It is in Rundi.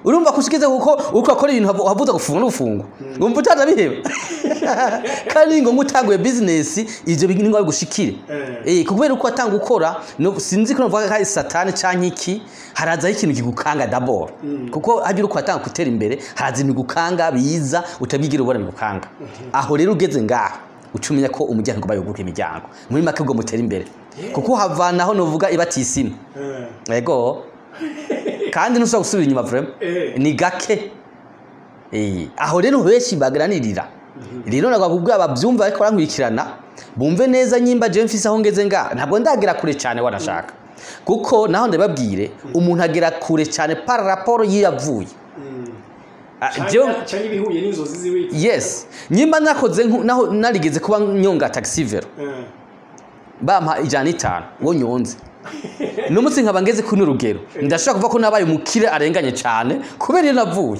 Urumva ko ushikize kuko uko akora ibintu havuza gufunga no gufungwa, wumva utanabiheba. Kandi ni ngombwa, utanguye business, ivyo ni ngombwa bigushikire. Kubera uko atanga ukora no, sinzi ko novuga ko ari satani canke iki, harazaho ikintu kigukanga d'abord, kuko hagira uko atanga gutera imbere, haraza ibintu bigukanga biza utabyigira ubona bigukanga. Aho rero ugeze ngaho, uca umenya ko umuryango bayuguruka imiryango. Muri make ubwo mutera imbere, kuko havanaho novuga ibatisima. Ego, kandi ntushobora gusubira inyuma vraiment. Ni gake. Aho rero benshi baganirira rero nagwa babyumva, ariko barankurikirana bumve neza nyimba je mfise aho ngeze nga ntabwo ndagera kure cyane wanashaka, kuko naho ndababwire umuntu agera kure cyane par rapport yiyavuye. Ah, Canke ibihuye n'inzozi ziwe. Yes, nyimba nakoze naho narigeze kuba nyonga taxi vélo, bampa 150 wo nyonze, n'umunsi nkaba ngeze kuri rugero, ndashobora kuvuga ko nabaye umukire arenganye cyane kubera iyo navuye.